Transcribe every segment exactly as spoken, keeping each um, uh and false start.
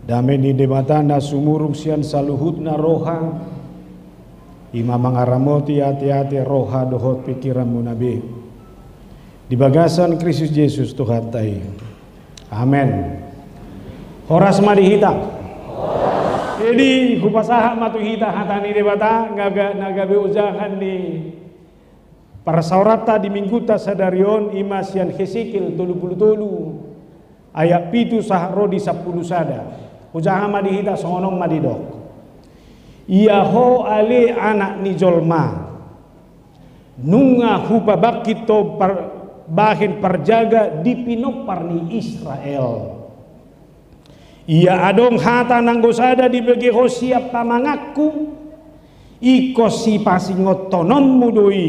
Dame ni Debata na sumurung sian saluhutna roha, i ma mangaramoti ateate, roha dohot pingkiranmuna be di bagasan Kristus Jesus Tuhanta i. Amen. Horas ma di hita. Jadi hupasahat ma tu hita hata ni Debata, na ga-, na gabe ojahan ni parsaoranta di minggunta sadari on, i ma sian Hesekiel tolu pulu tolu ayat pitu sahat ro di sampulu sada. Hujaha ma di hita, songon on ma didok: Ia ho ale anak ni jolma, nunga hupabangkit ho par-, bahen parjaga di pinompar ni Israel. Ia adong hata nanggo sada dibege ho sian pamanganku, ingkon sipasingothononmu do i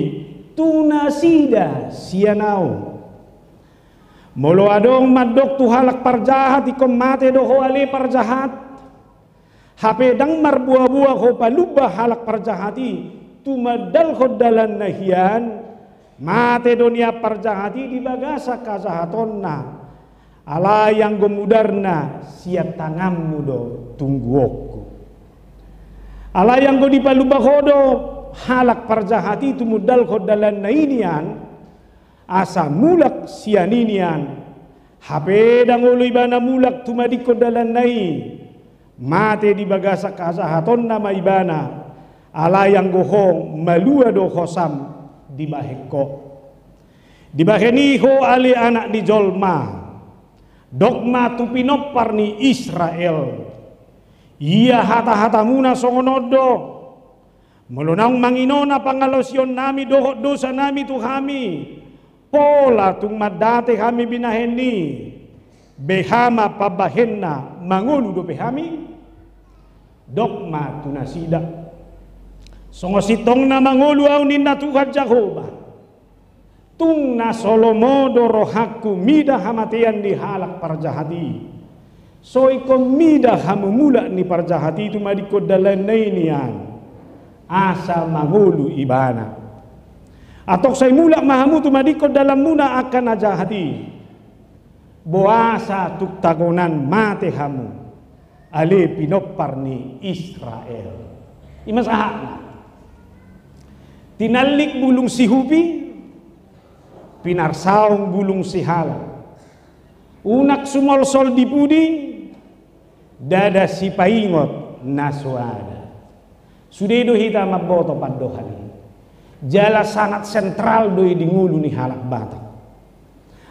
tu nasida sian ahu. Molo adong mandok tu halak parjahat ingkon mate do ho ale parjahat, hape ndang marboaboa ho palumba halak parjahat i tumandalhon dalanna hian, mate do nian parjahat i di bagasan hajahatonna. Alai anggo mudarna sian tanganmu do tungguonku. Alai anggo dipalumba ho do halak parjahat i tumandalhon dalanna i nian, asa mulak sian i nian, hape ndang olo ibana mulak tumadingkon dalanna i, mate di bagasan hajahatonna ma ibana. Alai anggo ho, malua do hosam dibahen ho. Dibahen i ho ale anak ni jolma, dok ma tu pinompar ni Israel: Ia hatahatamuna songon on do: Molo naung manginona pangalaosionnami dohot dosanami tu hami, pola tung mandate hami binahen i, beha ma pambahenna, mangolu dope hami? Dok ma tu nasida: Songon sintongna mangolu ahu, ninna Tuhan Jahowa. Tung na so lomo do rohangku mida hamatean ni halak parjahat i, so ingkon mida hamumulak ni parjahat i tumadingkon dalanna i nian, asa mangolu ibana. Antong sai mulak ma hamu tumadingkon dalanmuna angka na jahat i, boasa tung tagonan mate hamu, ale pinompar ni Israel. I ma sahatna. Tinallik bulung sihupi, pinarsaung bulung sihala. Unang sumolsol di pudi, ndada sipaingot na so ada. Sude do hita mamboto pandohan i. Jala sangat sentral do i di ngolu ni halak Batak.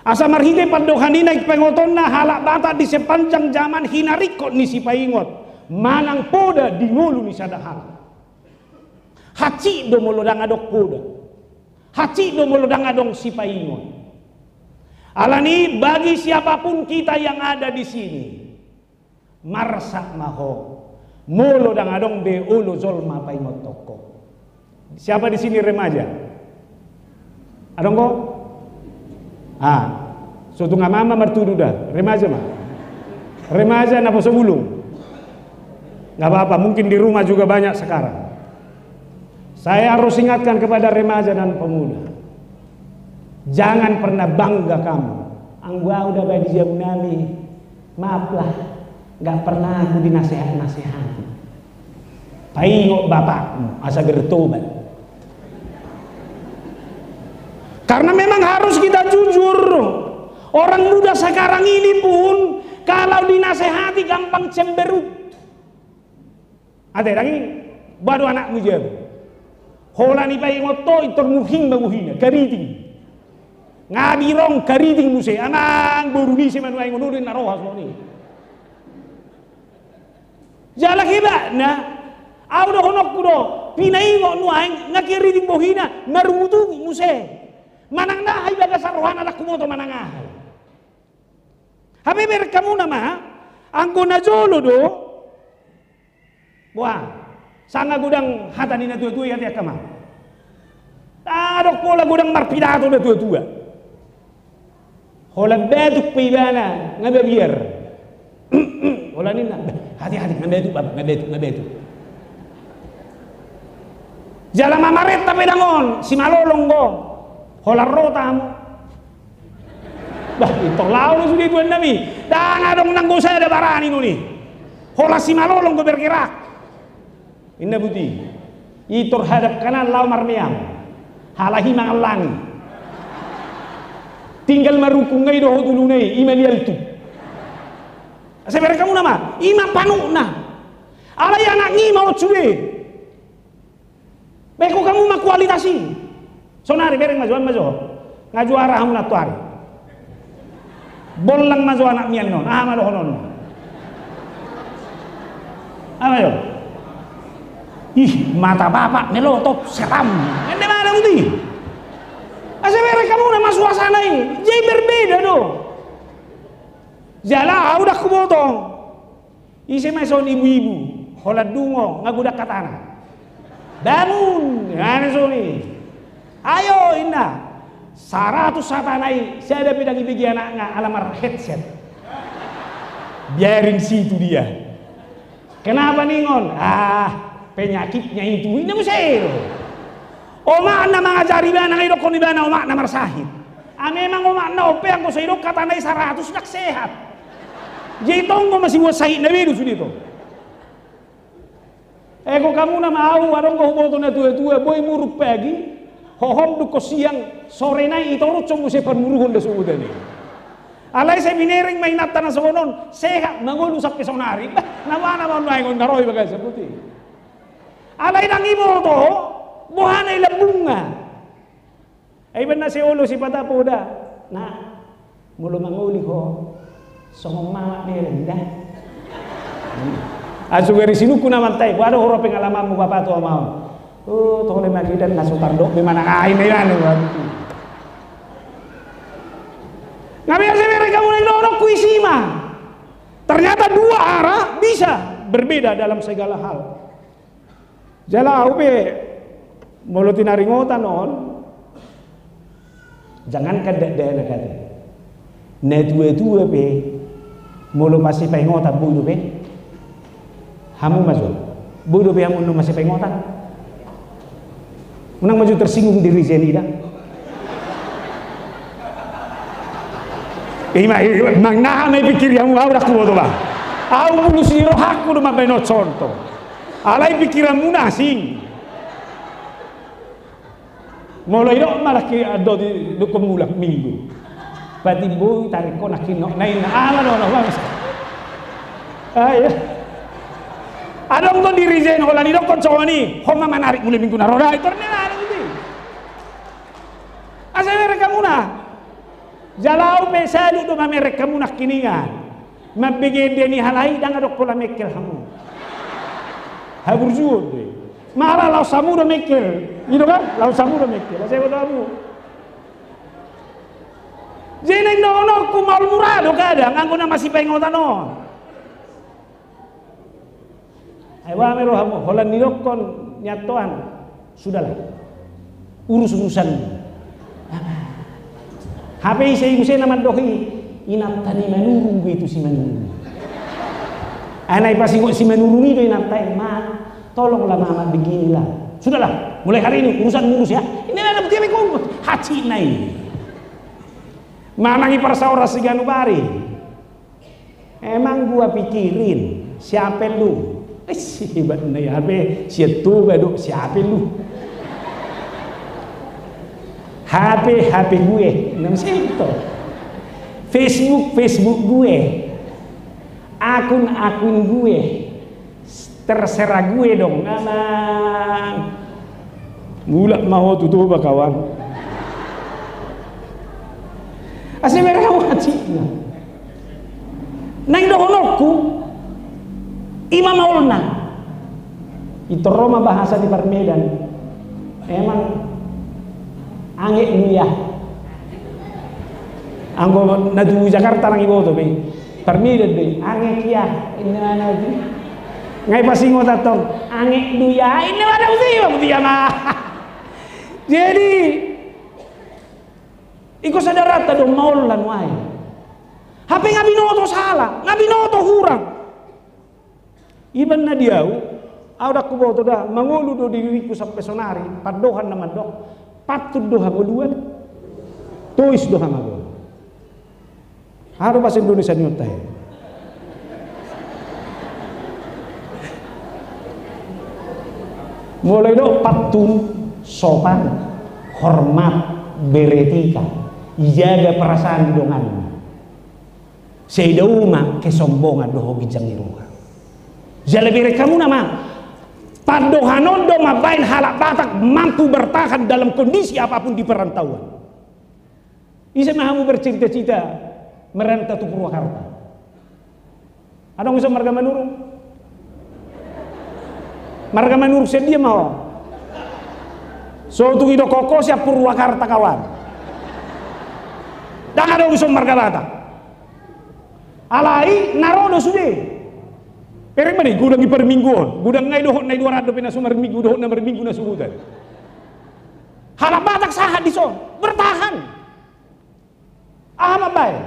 Asa marhite pandohan i na ingkon paingotonna halak Batak di sepanjang jaman hinaringkot ni sipaingot manang poda di ngolu ni sada halak. Hansit do molo ndang adong poda. Hansit do molo ndang adong sipaingot. Alani bagi siapapun kita yang ada di sini, marsak ma ho molo ndang adong be olo jolma paingothon ho. Siapa di sini remaja? Adong ho? Ah, so tung amang ma martudu da, remaja ma. Remaja na poso bulung. Nggak apa-apa, mungkin di rumah juga banyak sekarang. Saya harus ingatkan kepada remaja dan pemuda. Jangan pernah bangga kamu. Anggo ahu da baen di jabu nami, maaf lah, nggak pernah aku dinasehat-nasehati. Paingot bapakmu asa bertobat. Karena memang harus kita jujur. Orang muda sekarang ini pun kalau dinasehati gampang cemberut. Ate, dang i, ba do anakmu i jabu. Holan dipaingot ho, pintor muhing ma bohina, kariting. Nga birong, kariting muse, amang boru ni si manuaeng on, do na roha songon i. Jala hebatna, ahu dohononku do, pinaingot nuaeng, nga kariting bohina, marungutungut muse. Manang na aha i bagasan rohana, ndang huboto manang aha i. Hape bereng hamuna ma, anggo na jolo do, boha, sanga godang hata ni natuatua i, ate angka amang. Ndang adong pola godang marpidato natuatua. Holan batuk pe ibana, nga mabiar. Holan ninna, hati-hati, nga batuk, Bapak, nga batuk, nga batuk. Jala mamarenta pe ndang on, simalolong do. Holan ro tamu. Bah, pintor laho do sude tuan nami. Ndang adong nanggo sada barani nuaeng i. Pola simalolong do bergerak. Inna buti. I tor hadap kanan laho marmeam. Halak i mangallangi. Tinggal marukung i dohot uluna i, i ma lial tu. Asa bereng hamu nama, i ma panukna. Alai anak i ma on sude. Beko hamu ma kualitas i. Sonari bereng ma jo, ma jo. Nga juara hamu na tuari. Bollang ma jo anak mian non. Aha ma dohonon. Aha ma jo. Ih, mata bapak melotot seram. Ende mana uti. Asa bereng hamu nama suasana i. Jadi berbeda do. Jala au dang huboto. Ise ma ison ibu-ibu, holan dungo, nga godang hatana. Bangun, ngana soni. Ayo, inna. Saratus hatana i, sada pe dang ibege anakna ala mar headset. Biarin situ dia. Kenapa ningon? Ah, penyakitnya itu. Inna muse do. Omakna mangajari ibana, nga idokkon ibana omakna marsahit. Ah, memang omakna on pe anggo so idok hatana i saratus dang sehat. Jadi tonggo masibuat sahitna be do sude to. Eko hamu nama au, adong do huboto na tua-tua, boi muruk pagi, hohom dungkon siang, sore nai itorus so muse parmuruhon da sobutan i. Alai sai binereng ma inanta na songon on, sehat mangolu sampe sonari. Bah, na mana ma on naeng on na ro i bagasan buti. Alai dang iboto, boha na i lambungna. Ai iban na seolo sipata poda. Na, molo mangoli ho, songon mamak bereng da. Asu gari sinungkun amanta i, boha do huroha pengalamanmu bapa tu ama on. Oh, tole ma kedan na so tardok be manang aha i na ian. Nga biasa bereng hamu na i dohononku isi ma. Ternyata dua arah bisa berbeda dalam segala hal. Jala au pe, molo tinaringotan on, jangankan dakdanak ate. Na tua-tua pe, molo masipaingotan boi dope. Hamu ma jo. Boi dope hamu na masipaingotan. Unang ma jo tersinggung diri sendiri da. Ima, ima, manang aha ma i pikiri hamu, au dang huboto bah. Au mulus ni rohangku do mambaen on contoh. Alai pikiranmuna asing. Molo idok ma laki andon i dungkon mulak minggu. Berarti boi tarik ho nangkin nok na inna. Aha ma dohonon bangsa. Ah, iya. Adong do dirijen holan idokkon songon i. Ho ma manarik mulai minggu na ro da i tor ni na ada gitu. Asa merek hamuna. Jala au pe salut do mamerek hamu nangkiningan. Mambege ende ni halak i ndang adong pola mengkel hamu. Haburjuon do i. Malah laos hamu do mengkel. I do kan? Laos hamu do mengkel. Asa iboto hamu. Jadi na indohononku maol mura do kadang anggo na masipaingotan on. Ai boha ma i rohamu, holan nidokkon ni Antoan, sudahlah. Urus urusanmu. Hape ise i muse na mandok i, inanta ni Manurung be tu si Manurung. Ai na ipasingot si Manurung i do inanta i, Ma, tolonglah Mama beginilah. Sudahlah, mulai hari ini urusanmu urus ya. Ini ada bukti apa kau? Haci na i. Manang i parsaoran siganup ari. Emang gua pikirin, siape lu? Eh, si hebat na i, hape sian Toba do, siape lu? Hape, hape gue, na muse i do. Facebook, Facebook gue. Akun, akun gue. Terserah gue dong, amang. Mulak ma ho tu Toba, kawan. Asa merek hamu haci na. Na indohononku, i ma maolna. Intor ro ma bahasa di parmedan. Emang angek lu ya. Anggo na tu Jakarta ndang iboto be. Parmedan be. Angek ya. Ini mana tu? Nga ipasingot antong. Angek lu ya. Ini mana usia, usia ma. Jadi, ingkon sadaranta do maol na nuaeng. Hape nga binoto sala, nga binoto hurang. Iban na di au, au ndang huboto da, mangolu do diringku sampe sonari, pandohan na mandok, pantun do hangoluan, tois do hamagol. Aha do bahasa Indonesia ni on tahe? Molo didok pantun, sopan, hormat, beretika, ijaga perasaan di donganna. Sai dao ma kesombongan dohot ginjang ni roha. Jala bereng hamu nama, pandohan on do mambaen halak Batak mampu bertahan dalam kondisi apapun di perantauan. Ise ma hamu bercita-cita merantau tu Purwakarta? Adong ison marga Manurung? Marga Manurung sian dia ma ho? So tung idokkon ho sian Purwakarta kawan. Ndang adong ison marga Batak. Alai na ro do sude. Bereng ma i, godang i parmingguon, godang nai dohot na i dua ratus dope na so marminggu dohot na marminggu na so godang. Halak Batak sahat dison, bertahan. Aha mambaen?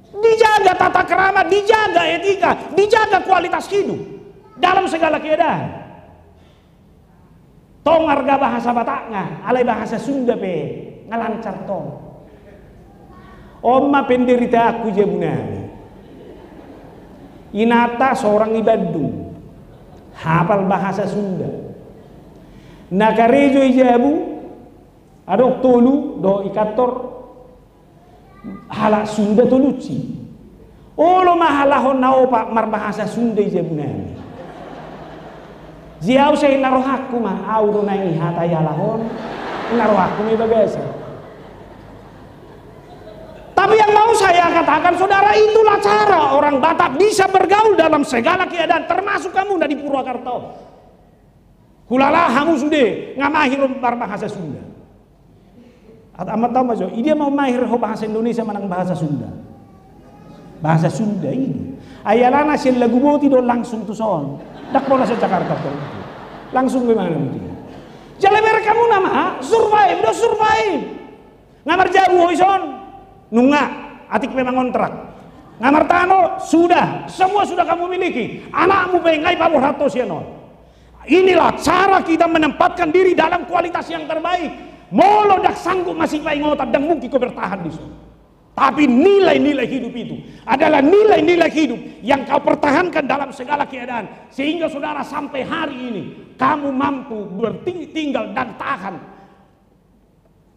Dijaga tata krama, dijaga etika, dijaga kualitas hidup dalam segala keadaan. Tong arga bahasa Batakna, alai bahasa Sunda pe nga lancar tong. On ma penderitaanku i jabu nami. Inanta sorang i Bandung, hapal bahasa Sunda. Na karejo i jabu, adong tolu do i kantor, halak Sunda tolusi. Olo ma halak on na opat marbahasa Sunda i jabu nami. Jadi au sai na rohangku ma, au do naeng dihatai halak on, na rohangku ma i bagasan. Tapi yang mau saya katakan, saudara, itulah cara orang Batak bisa bergaul dalam segala keadaan, termasuk hamu na di Purwakarta on. Hulala hamu sude nga mahir marbahasa Sunda. At-, amanta ma jo, i dia ma mahir ho bahasa Indonesia manang bahasa Sunda? Bahasa Sunda i. Ai alana sian Laguboti do langsung tu son. Ndang pola sian Jakarta tu. Langsung be manang dia. Jala bereng hamu nama, survive do survive. Nga marjabu ho ison? Nunga, atik pe mangontrak. Nga martano? Sudah, semua sudah kamu miliki. Anakmu pe nga dipaborhat ho sian on. Inilah cara kita menempatkan diri dalam kualitas yang terbaik. Molo ndang sanggup masipaingotan, ndang mungkin kau bertahan dison. Tapi nilai-nilai hidup itu adalah nilai-nilai hidup yang kau pertahankan dalam segala keadaan. Sehingga saudara, sampai hari ini kamu mampu berting-, tinggal dan tahan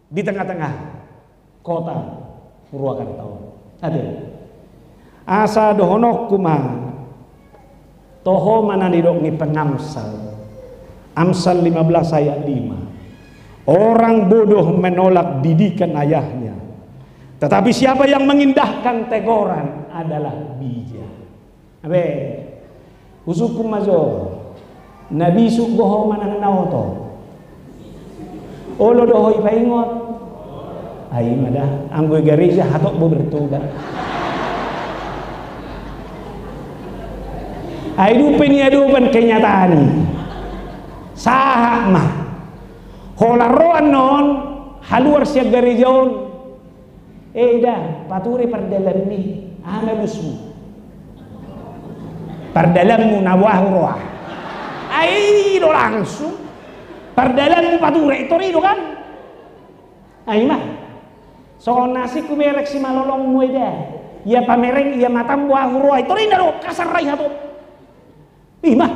di tengah-tengah kota Purwakarta on. Ate. Asa dohononku ma, toho ma na nidok ni pengamsal. Amsal lima belas ayat lima. Orang bodoh menolak didikan ayahnya, tetapi siapa yang mengindahkan teguran adalah bijak. Abe, husungkun ma jo, na bisuk do ho manang na oto? Olo do ho dipaingot? Ai ma da, anggo i gareja hatop do bertobat. Ai dung pe niadopan kenyataan i, sahat ma. Holan ro annon haluar sian gareja on. Eh, da, pature pardalanmi, aha ma alusmu? Pardalanmu na boha huroha. Ai do langsung. Pardalanmu pature, i tor i do kan? Ai ma. Songon na asing humereng simalolongmu, eh, da. Ia pamereng, ia matam boha huroha, i tor i na do, kasar ra i hatop. I ma.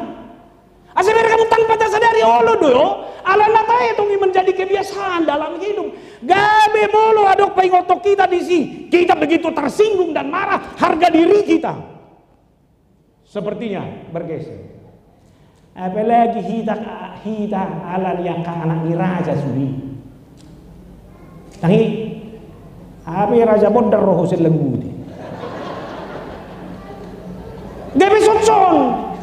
Asa bereng hamu, tanpa tasadari, olo do, alana taetong i menjadi kebiasaan dalam hidup. Gabe molo adong paingothon hita disi, kita begitu tersinggung dan marah, harga diri kita sepertinya bergeser. Apalagi hita, hita ala ni angka anak ni raja sude. Tangi, ape raja bondar ro ho sian Laguboti? Gabe songon,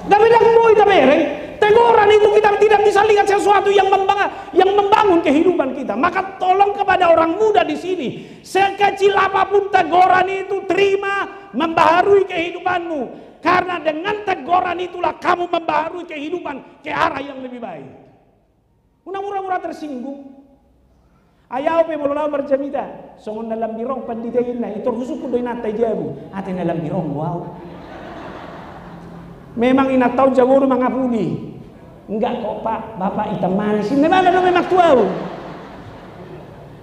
gabe ndang boi tabereng. Teguran itu kita tidak bisa lihat sesuatu yang membanga-, yang membangun kehidupan kita. Maka tolong kepada orang muda di sini, sekecil apapun teguran itu, terima, membaharui kehidupanmu. Karena dengan teguran itulah kamu membaharui kehidupan ke arah yang lebih baik. Unang mura-mura tersinggung. Ai au pe molo laho marjamita, songon na lambirong pandita inna, i tor husungkun do inanta i jabu, ate na lambirong do au. Memang inanta on jago do mangapuli. Enggak kok, Pak, Bapak ikan manis. Inna, mana do memang tu au.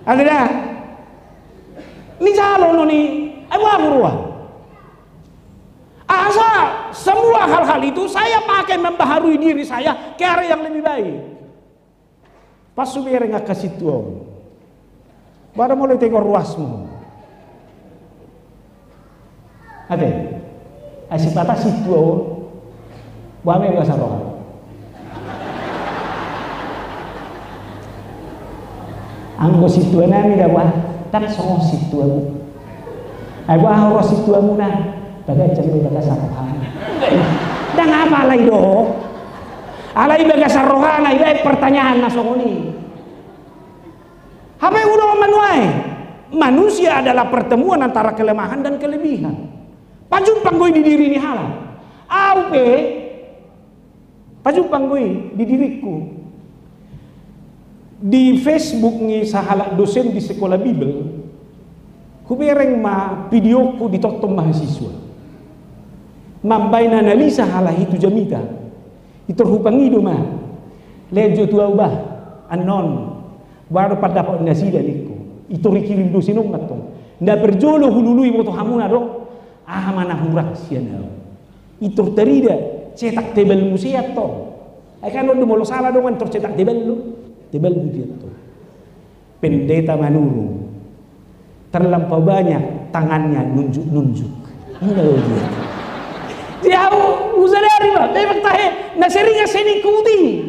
Ate da. Ni jalo no ni, ai boha huroha. Asa Semua hal-hal itu saya pakai membaharui diri saya ke arah yang lebih baik. Pas hubereng angka sintua on, boha do molo ditegor ruasmu? Ate, ai sipata sintua on, boha ma i bagasan roha. Anggo sintua nami da boha, ndang songon sintuamu. Ai boha ro sintuamuna, bagasan do i bagasan rohana. Ndang apa alai do. Alai bagasan rohana, ibaen pertanyaan na songon i. Hape udah manuai. Manusia adalah pertemuan antara kelemahan dan kelebihan. Pajumpang do i di diri ni halak. Au pe, pajumpang do i di diriku. Di Facebook ni sahalak dosen di sekolah Bibel, hubereng ma videoku ditongtong mahasiswa. Mambaen analisa halak i tu jamita. Itor hupangido ma. Lean jo tu au bah, annon. Boha do pandapot nasida ningku. Itor dikirim dosen on ma tong. Nda parjolo hulului, boto hamuna do. Aha ma na hurang sian au. Itor tarida, cetak tebal muse antong. Ai kan on do molo sala dongan tor cetak tebal do. Tebal muse antong. Pendeta Manurung. Terlampau banyak tangannya nunjuk-nunjuk. Ina lo dia. Jadi au, husadari ma, memang tahe, na sering seni kuti.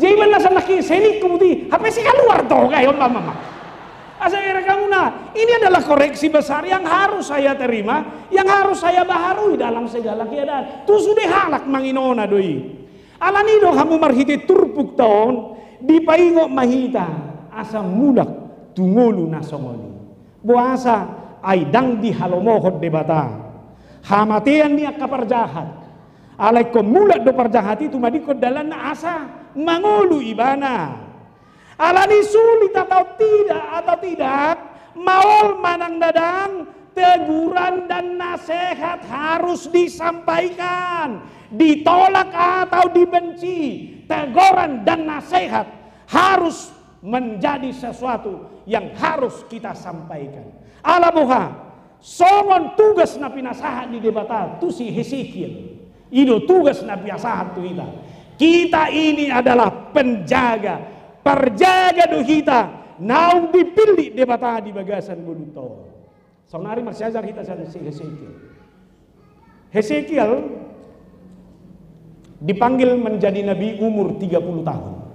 Jadi iba na sana ki seni kuti. Hape si kaluar to, kayak on mama. Asa era kamu na, ini adalah koreksi besar yang harus saya terima, yang harus saya baharui dalam segala keadaan. Tu sude halak manginona do i. Alani do hamu marhite turpukta on, dipaingot ma hita, asa mulak tu ngolu na songon i. Boasa? Ai ndang dihalomohon Debata hamatean ni angka parjahat. Alai ingkon mulak do parjahat i tumadingkon dalanna asa mangolu ibana. Alani sulit atau tidak, atau tidak, maol manang ndang, teguran dan nasehat harus disampaikan. Ditolak atau dibenci, teguran dan nasehat harus menjadi sesuatu yang harus kita sampaikan. Ala boha? Songon tugas na pinasahat ni Debata tu si Hesekiel. I do tugas na pinasahat tu hita. Kita ini adalah penjaga, parjaga do hita naung dipillit Debata di bagasan ngolunta on. Saonari marsiajar hita sian si Hesekiel. Hesekiel dipanggil menjadi nabi umur tiga puluh tahun.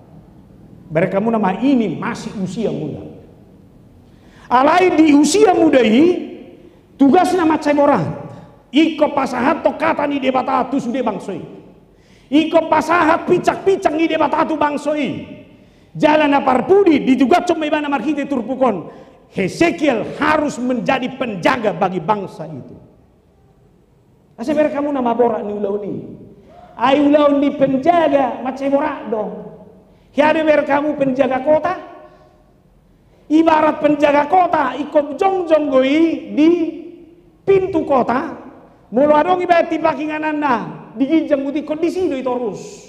Bereng hamu nama ini masih usia muda. Alai di usia muda i, tugasna mansai borat. Ingkon pasahathon hata ni Debata tu sude bangso i. Ingkon pasahat pinsang-pinsang ni Debata tu bangso i. Jala na parpudi, ditugashon ma ibana marhite turpuk on. Hesekiel harus menjadi penjaga bagi bangsa itu. Asa bereng hamu nama borat ni ulaon i. Ai ulaon ni penjaga, mansai borat do. Hea do bereng hamu penjaga kota? Ibarat penjaga kota, ingkon jongjong do i di pintu kota, molo adong iba tipak ingananna di ginjang, buti ingkon disi do i torus.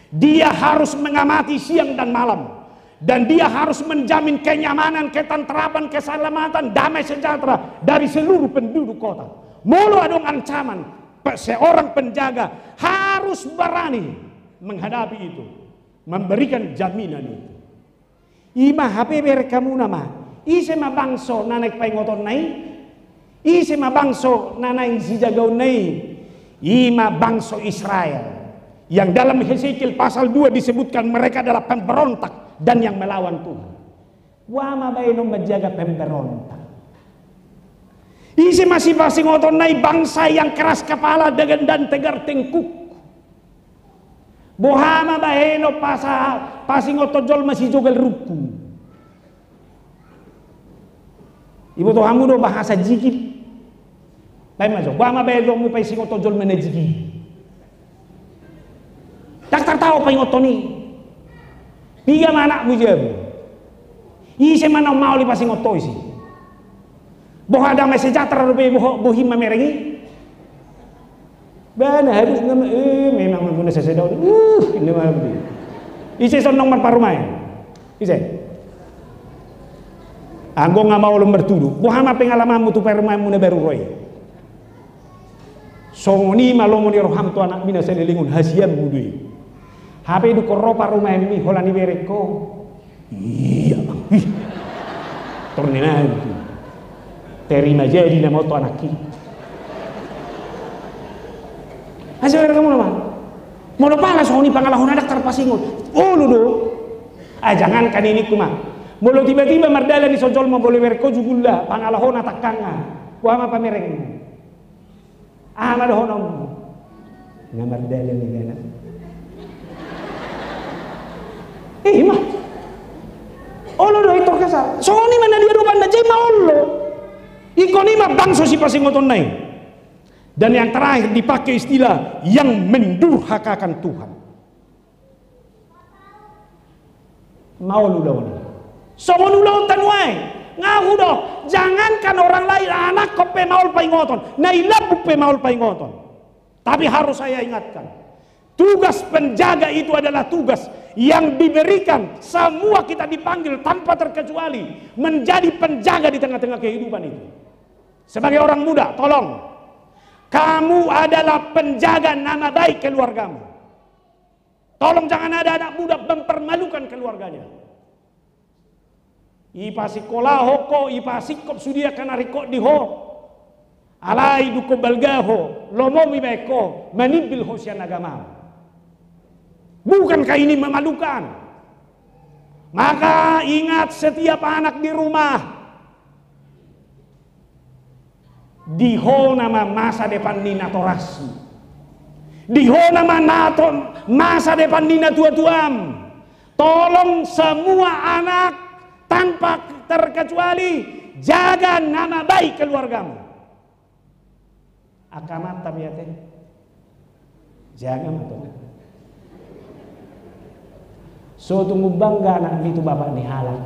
Dia harus mengamati siang dan malam. Dan dia harus menjamin kenyamanan, ketentraman, keselamatan, damai sejahtera dari seluruh penduduk kota. Molo adong ancaman, pe-, seorang penjaga harus berani menghadapi itu, memberikan jaminan itu. I ma hape bereng hamu nama. Ise ma bangso na naeng paingotonna i? Ise ma bangso na naeng sijagaonna i? I ma bangso Israel. Yang dalam Hesekiel pasal dua disebutkan mereka adalah pemberontak dan yang melawan Tuhan. Boha ma baenon menjaga pemberontak? Ise ma sipasingotonna i? Bangsa yang keras kepala dengan, dan tegar tengkuk. Boha ma baenon pasa-, pasingothon jolma sijogal rungkung? Iboto hamu do bahasa jigil? Baen ma jo, boha ma baenonmu pasingothon jolma na jigil? Ndang tartaon paingothon i. Piga ma anakmu jabu? Ise ma naung maol i pasingot ho isi? Boha, damai sejahtera dope boho-, bohim mamereng i? Ba na habis nama, eh, memang mamuna saseda on. Uh, ini mah begitu. Ise sonong marparumaen? Ise? Anggo nga maol on martudu. Boha ma pengalamanmu tu parumaenmu na baru ro i? Songon i ma lomo ni roham tu anakmi na saleleng on, hasianmu do i. Hape dung ro parumaenmi, holan ibereng ho. Iya, Amang. Ih. Tor ni nai. Terima jadi nama tu anakki. Asa bereng hamu nama. Molo pala songon i pangalahona ndang tarpasingot. Olo do. Ah, jangankan i ningku ma. Molo tiba-tiba mardalan i songon jolma, molo ibereng ho jugulna, pangalahona tangkangan. Boha ma pamerengmu? Aha ma dohononmu? Nga mardalan ibana. Eh, ima. Olo do i, tor kesal. Songon i ma na di adopanna, jadi ma olo. Ingkon i ma bangso sipasingoton na i. Dan yang terakhir dipakai istilah yang mendurhakakan Tuhan. Maol ulaon i. Songon ulaonta nuaeng. Nga hudok, jangankan orang lain, anakhon pe maol paingoton, na i lambung pe maol paingoton. Tapi harus saya ingatkan, tugas penjaga itu adalah tugas yang diberikan, semua kita dipanggil tanpa terkecuali menjadi penjaga di tengah-tengah kehidupan itu. Sebagai orang muda, tolong, kamu adalah penjaga nama baik keluargamu. Tolong jangan ada anak muda mempermalukan keluarganya. Ipasikolahon ho, ipasingkop sude angka na ringkot di ho. Alai dung ho balga ho, lomomu ibaen ho, manimbil ho sian agamam. Bukankah ini memalukan? Maka ingat, setiap anak di rumah, di ho nama masa depan ni natorasmu. Di ho nama nato-, masa depan ni natuatuam. Tolong semua anak tanpa terkecuali jaga nama baik keluargamu. Angka amanta pe ate. Jaga ma tong. So tung umbangga anakmi tu bapak ni halak.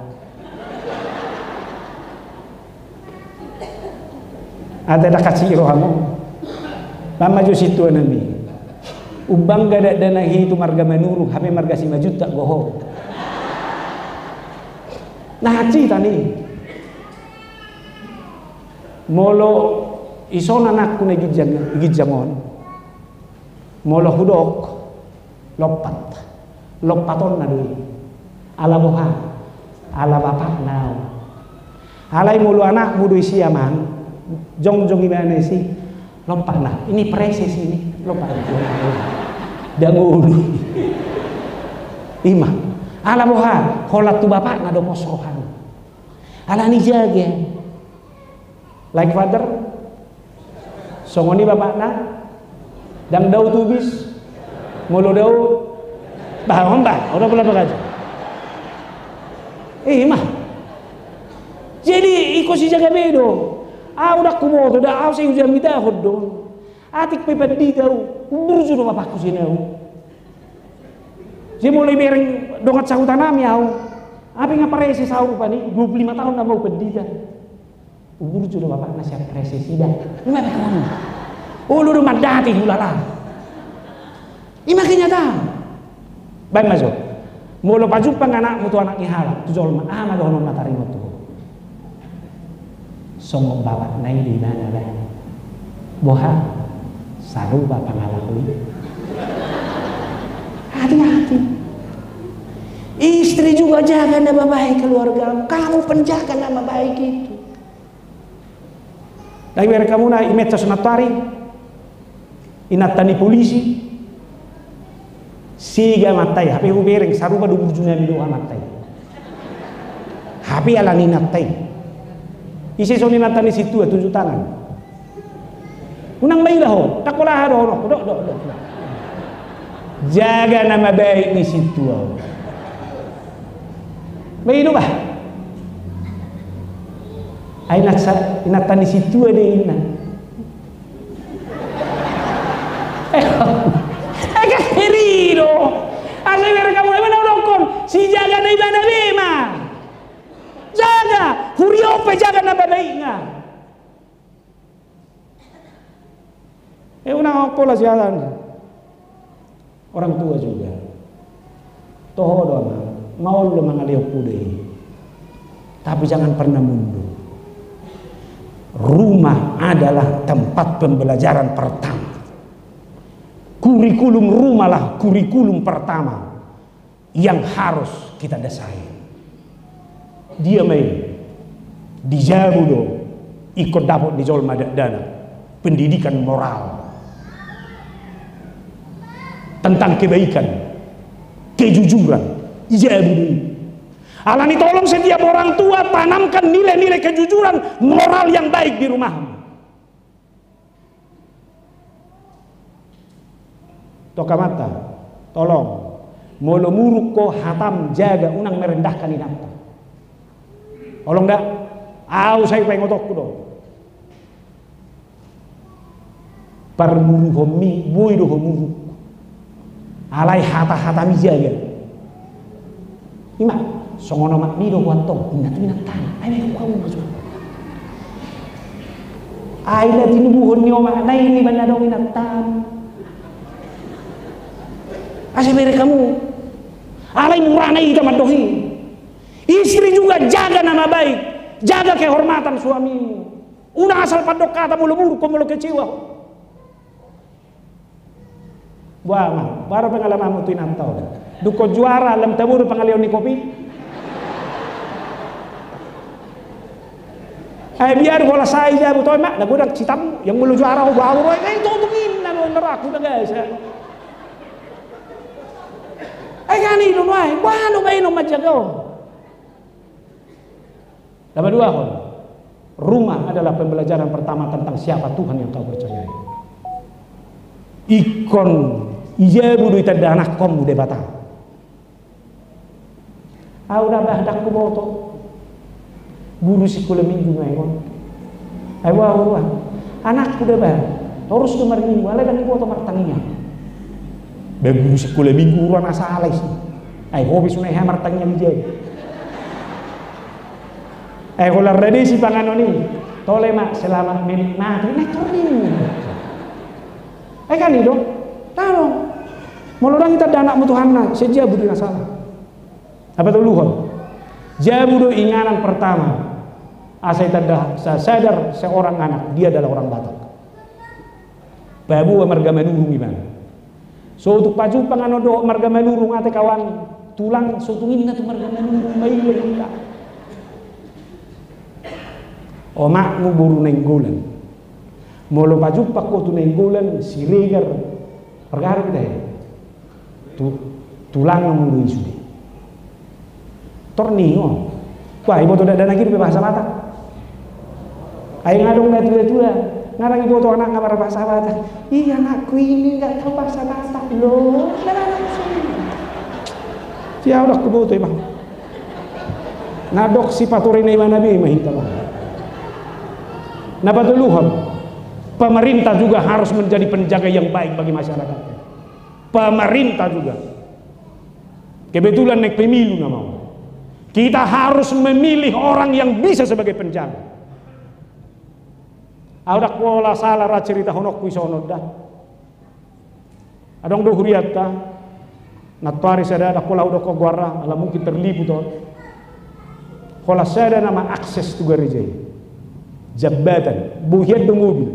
Ate, ndang kasi rohamu. Baen ma jo sintua nami. Umbangga dakdanak i tu marga Manurung, hape marga Simanjuntak do ho. Na hansit ani. Molo ison anakku na i ginjang, i ginjang on. Molo hudok, lompat. Lompatonna do i. Ala boha? Ala bapakna ahu. Alai molo anakmu do isi, Amang, jongjong ibana isi. Lompat na. Ini preses ini. Lompat. Ndang olo. Ima. Ala boha? Holan tu bapakna do pos rohana. Alani jaga. Like father? Songon i bapakna? Ndang dao tubis? Molo dao? Bah, on bah, ora pula bagaja. Eh, ima. Jadi, ingkon sijaga be do. Ahu ndang huboto, ndang ahu sai hujamitahon do. Atik pe pandita ahu, umburju do bapakku sian ahu. Jadi molo ibereng dongan sahuta nami ahu, hape nga preses ahu rupani, dua puluh lima taon nama ahu pandita. Umburju do bapakna sian preses i da. Ima be on. Olo do mandati hulala. Ima kenyataan. Baen ma jo. Molo pajumpang anakmu tu anak ni halak, tu jolma, aha ma dohonon na taringot tu ho? Songon bapakna i do ibana da. Boha? Sarupa pangalaho i. Hati-hati. Istri juga jaga nama baik keluarga. Kamu penjaga nama baik itu. Ndang ibereng hamu na i medsos nantoari, inanta ni polisi. Sega amanta i, hape hubereng sarupa do burju nami do amanta i. Hape alani inanta i. Ise songon inanta ni sintua, tunjuk tangan. Unang maila ho, ndang pola aha dohononku, dok, dok, dok. Jaga nama baik ni sintua. Baik do bah. Ai inanta ni sintua do i inna. Eh, eh, kan heri do. Asa ibereng hamu, ima na hudokkon, sijaga na ibana be ma. Jaga, huria on pe jaga nama baikna. Eh, unang pola sialan. Orang tua juga. Toho do, Amang, maol do mangalehon huda i. Tapi jangan pernah mundur. Rumah adalah tempat pembelajaran pertama. Kurikulum rumalah kurikulum pertama yang harus kita desain. Dia main di jabu do ingkon dapot ni jolma dakdanak pendidikan moral tentang kebaikan, kejujuran, i jabu do i. Alani tolong setiap orang tua tanamkan nilai-nilai kejujuran moral yang baik di rumahmu. Tongka mata, tolong. Molo muruk ho hatam jaga unang merendahkan inanta. Tolong da, au sai paingotonku do. Parmuruhonmi boi do ho muruk. Alai hata-hatami jaga. Ima, songon omakmi do ho antong, inna tu inantam. Ai, ai, ai, ai, ai. Ai na tinubuhon ni omakna i, i ma na adong inantam. Asa bere hamu. Alai murana i hita mandok i. Istri juga jaga nama baik. Jaga kehormatan suamimu. Unang asal pandok hata molo muruk ho, molo kecewa ho. Boha ma, boha do pengalamanmu tu inanta on? Dung ho juara, lam tabo do pangaleon ni kopi? Ai biar holan sai jabu, toe ma, na godang sitam, yang molo juara ho, boha ho, ai, tontung inna do, naraku na gasa. Ai kan i do nuaeng, boha do baenon manjaga on? Na paduahon, rumah adalah pembelajaran pertama tentang siapa Tuhan yang kau percayai. Ingkon i jabu do itanda anakkonmu Debata. Au da bah, ndang huboto. Guru sikola minggu nuaeng on. Ai boha, boha. Anakku da bah, torus do marminggu, alai ndang huboto martangiang. Bah, guru sikola minggu, ro na sala i. Ai ho pe songon i, aha martangiang i jabu? Ai holan rade sipanganon i, tole ma, selamat menikmati, na i torus. Ai kan i do? Tano. Molo ndang itanda anakmu Tuhanna, sai jabu do i na sala. Na patoluhon, jabu do inganan pertama. Asa itanda, sa-, sadar seorang anak, dia adalah orang Batak. Paboa marga Manurung ibana. So tung pajumpang annon dohot marga Manurung ate kawan, tulang, so tung inna tu marga Manurung ma i, ia inna. Omakmu boru Nainggolan. Molo pajumpang ho tu Nainggolan, Siregar, marga aha do hita i? Tu-, tulang mulu i sude. Torningot. Bah, iboto dakdanak i dope bahasa Batak? Ai nga adong na tua-tua, nga ndang iboto anakna marbahasa Batak. Ih, anakku ini nggak tahu bahasa Batak loh. Nah, nah, nah, sini. Sia, au ndang huboto, Bang. Na dok sipatorina ibana be ma hita, Bang. Na patoluhon, pemerintah juga harus menjadi penjaga yang baik bagi masyarakat. Pemerintah juga. Kebetulan naeng pemilu nama on. Kita harus memilih orang yang bisa sebagai penjaga. Au ndang pola sala ra ceritahononku i songon on da. Adong do hurianta, nantoari sada, ndang pola hudok goarna, ala mungkin terliput on. Holan sada nama akses tu gareja i. Jambatan, boi hian do mobil.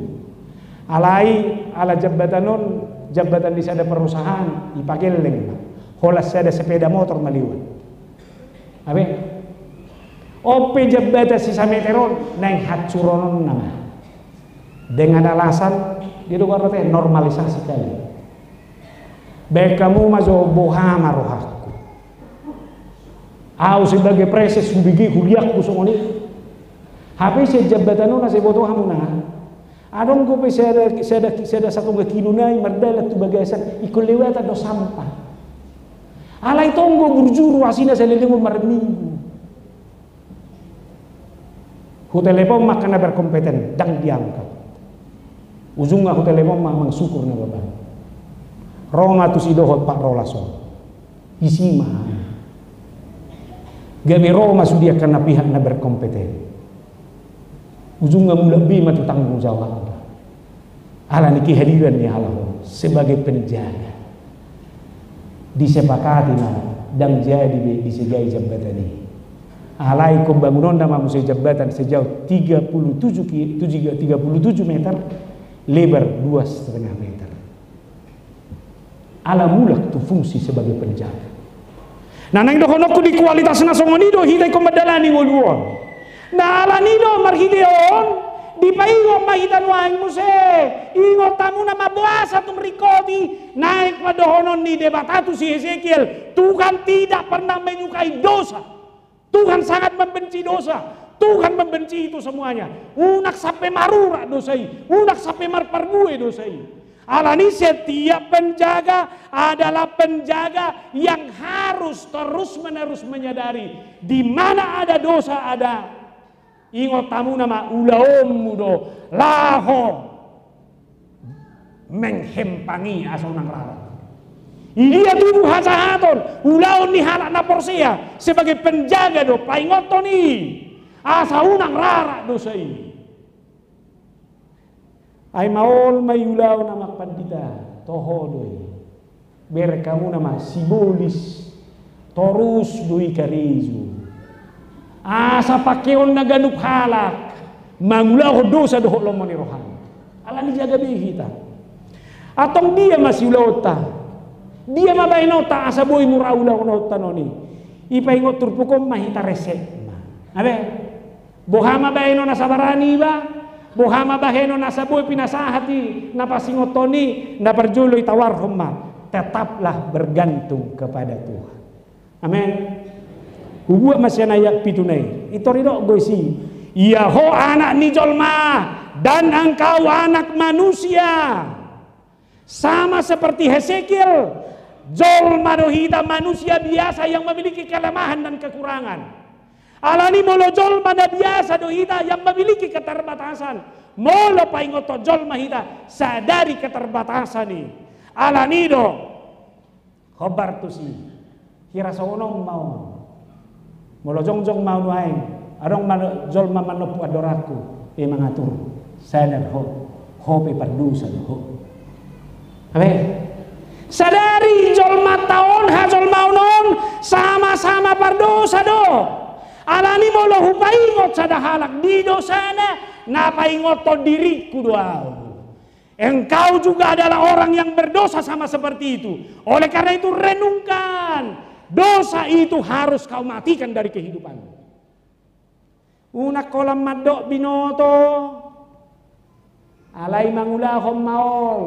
Alai, ala jambatan on, jambatan ni sada perusahaan, ipagelleng ma. Holan sada sepeda motor ma lewat. Abe? On pe jambatan sisameter on, naeng hancuron on nama. Dengan alasan, dia do goarna pe, normalisasi kali. Baen hamu ma jo, boha ma rohangku. Au sebagai preses hubege huriangku songon i. Hape sian jambatan on asa iboto hamu na. Adong dope sada, sada, sada satonga kilo nai mardalan tu bagasan, ingkon lewatan do sampah. Alai tong do burju ruas i na saleleng on marminggu. Hutelepon ma angka na berkompeten, ndang diangkat. Ujungna hutelepon ma amang Sukur na bapa. Ro ma tusi dohot Pak Rolas on. Disi ma. Gabe ro ma sude angka na pihak na berkompeten. Ujungna mulak be ma tu tanggung jawabna. Alani kehadiran ni halak on sebagai penjaga. Disepakati ma, ndang jadi be disegai jambatan i. Alai ingkon bangunonna ma muse jambatan sejauh tiga puluh tujuh ki-, tujuh, tiga puluh tujuh meter, lebar dua setengah meter. Ala mulak tu fungsi sebagai penjaga. Nah, naeng dohononku, di kualitas na songon i do hita ingkon mandalani ngolu on. Nah, ala ni do marhite on dipaingot ma hita nuaeng muse. Ingot hamuna ma boasa tung ringkot i. Naeng ma dohonon ni Debata tu si Hesekiel, Tuhan tidak pernah menyukai dosa. Tuhan sangat membenci dosa. Tuhan membenci itu semuanya. Unang sampe marurat dosa i, unang sampe marparbue dosa i. Alani setiap penjaga adalah penjaga yang harus terus-menerus menyadari di mana ada dosa ada. Ingot hamuna ma, ulaonmu do laho menghempangi asa unang rara. Idia tubu hajahaton, ulaon ni halak na porsea sebagai penjaga do paingothon i, asa unang rara dosa i. Ai maol ma i ulaon, Amang Pandita, toho do i. Bereng hamuna ma, sibolis torus do i karejo. Asa pakeonna ganup halak mangulahon dosa dohot lomo ni rohana. Alani jaga be hita. Antong dia ma siulaonta? Dia ma bahenonta asa boi mura ulaonta on i? Ipaingot turpuk on ma hita resep ma. Abe. Boha ma bahenon asa barani iba? Boha ma bahenon asa boi pinasahat i na pasingothon i? Na parjolo itawarhon ma, tetaplah bergantung kepada Tuhan. Amen. Hubuat ma sian ayat pitu na i. Intor didok do disi, ia ho anak ni jolma, dan engkau anak manusia. Sama seperti Hesekiel, jolma do hita, manusia biasa yang memiliki kelemahan dan kekurangan. Alani molo jolma na biasa do hita yang memiliki keterbatasan, molo paingothon jolma hita, sadari keterbatasan i. Alani do hombar tusi. Hira songon on ma on. Molo jongjong ma on nuaeng, adong ma jolma manompu andorangku, e mangatur, sadar ho, ho pe pardosa do ho. Abe. Sadari jolmanta on, hajolmaon on, sama-sama pardosa do. Alani molo hupaingot sada halak di dosana, na paingothon diringku do ahu. Engkau juga adalah orang yang berdosa sama seperti itu. Oleh karena itu, renungkan. Dosa itu harus kau matikan dari kehidupanmu. Unang holan mandok binoto, alai mangulahon maol.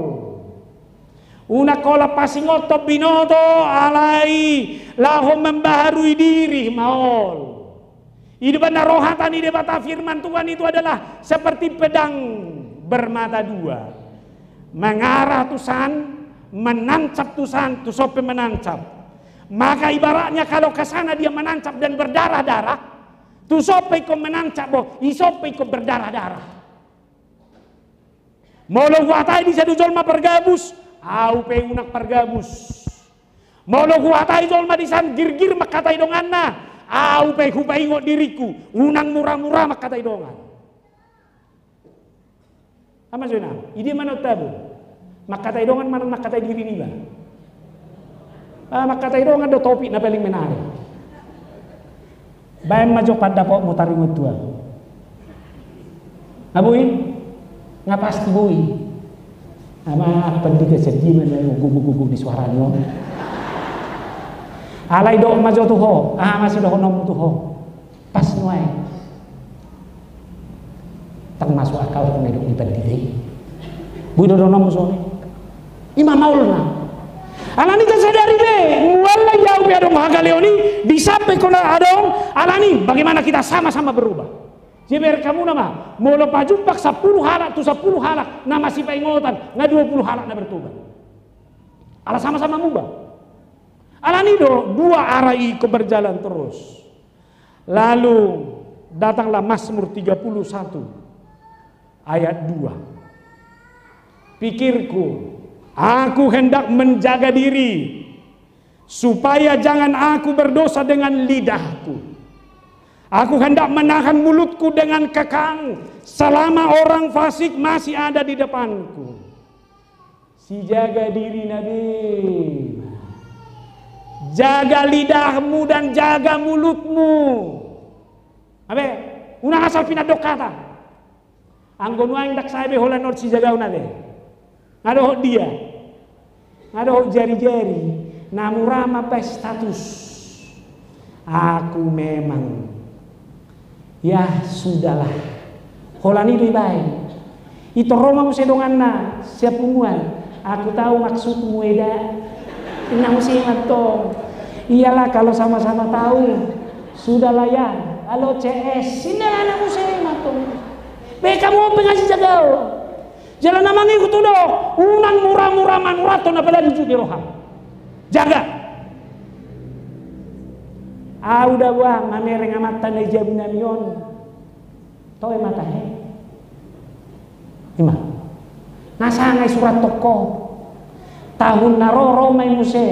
Unang holan pasingothon binoto, alai laho membaharui diri maol. I do umbahen na ro hata ni Debata, firman Tuhan itu adalah seperti pedang bermata dua. Mengarah tu san, menancap tu san, tu son pe menancap. Maka ibaratnya kalau ke sana dia menancap dan berdarah-darah, tu son pe ingkon menancap, bo, i son pe ingkon berdarah-darah. Molo huhatai di san do jolma pargabus, ahu pe unang pargabus. Molo huhatai jolma di san girgir mangkatai donganna, ahu pe hupaingot diringku, unang mura-mura mangkatai dongan. Ama jona, idia ma na on tabo? Mangkatai dongan manang mangkatai diri niba? Ah, mangkatai dongan do topik na paling menarik. Baen ma jo pandapotmu taringot tu ahu. Nga boi? Nga pasti boi. Ama, apa di ke sedih mana gogo-gogo di suara ni on. Alai dok ma jo tu ho, aha ma sidohononmu tu ho. Pas nuaeng. Termasuk akal tu na didok ni pandita i. Boi do dohononmu songon i? I ma maolna. Alani tasadari be, mual lai ahu pe adong hagaleon i, di san pe ingkon adong, alani bagaimana kita sama-sama berubah. Jadi bereng hamuna ma, molo pajumpang sampulu halak tu sampulu halak na masipaingotan, nga dua pulu halak na bertobat. Ala sama-sama mubah. Alani do dua arah i ingkon berjalan terus. Lalu datanglah Mazmur tiga puluh satu ayat dua. Pikirku, aku hendak menjaga diri, supaya jangan aku berdosa dengan lidahku. Aku hendak menahan mulutku dengan kekang, selama orang fasik masih ada di depanku. Sijaga dirina be. Jaga lidahmu dan jaga mulutmu. Abe, unang asal pinandok hata. Anggo nuaeng ndang sae be holan on sijagaonna be. Nga dohot dia. Nga dohot jari-jari, na mura mambaen status. Aku memang. Ya sudahlah. Holan i do dibaen. Itor ro ma muse donganna sian punguan. Aku tahu maksudmu, Eda. Inna muse i mantong. Iyalah, kalau sama-sama tahu. Sudahlah ya. Halo C S. Inna muse i mantong. Be kamu ope nga sijagaon. Jala na mangihut do, unang mura-mura manurathon apalagi jut ni roham. Jaga. Au da boha mamereng amanta na di jabu nami on. Toe ma tahe. Ima. Na sanga i surathon ho. Tahun na ro, ro ma i muse,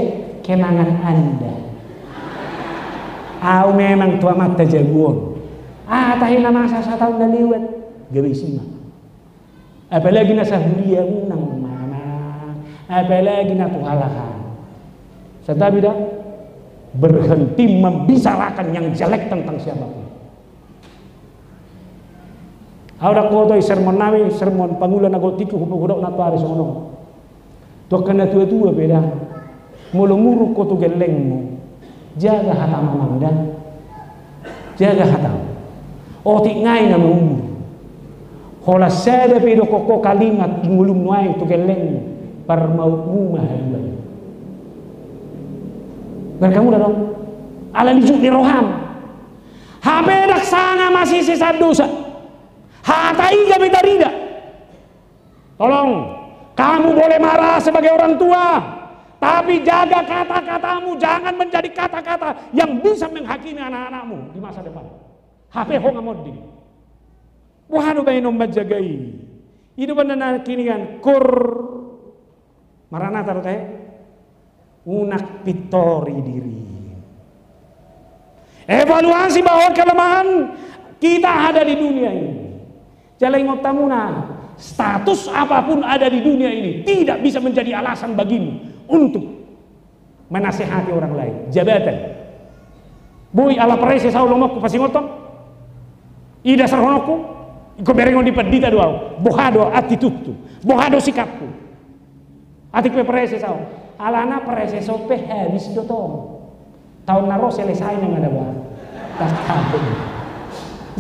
kenangan anda. Au memang tu amanta jabu on. Ah, tahe na masa sataon na lewat. Gabe isi ma. Apalagi na sahuria, unang ma, apalagi na tu halak an. Santabi da, berhenti membicarakan yang jelek tentang siapapun. Au da huboto i sermon nami, sermon pangula na godang tingki, hudok na tu ari songon on. Tu angka na tua-tua pe da. Molo muruk ho tu gellengmu, jaga hatamu, amang da. Jaga hatamu. Otik nai na maumur. Holan sada pe didokkon ho kalimat di ngolum nuaeng tu gellengmu, parmautmu ma haduan. Berkamu da dong. Ala ni jut ni roham. Hape ndang sanga masisi sian dosa. Hata i gabe tarida. Tolong, kamu boleh marah sebagai orang tua, tapi jaga kata-katamu, jangan menjadi kata-kata yang bisa menghakimi anak-anakmu di masa depan. Hape ho nga monding. Boha do baenon manjaga i? I do umbahen na nangkiningan kur. Maranatha do tahe. Unang pintori diri. Evaluasi bahwa kelemahan kita ada di dunia ini. Jala ingot hamu na, status apapun ada di dunia ini tidak bisa menjadi alasan bagimu untuk menasehati orang lain. Jabatan. Boi ala praeses au, lomoku pasingothon. I dasarhononku, ingkon berengon ni pandita do au. Boha do attitudku, boha do sikapku. Atik pe praeses au. Alana praeses on pe habis do tong. Taon na ro selesai nama da boha. Taon.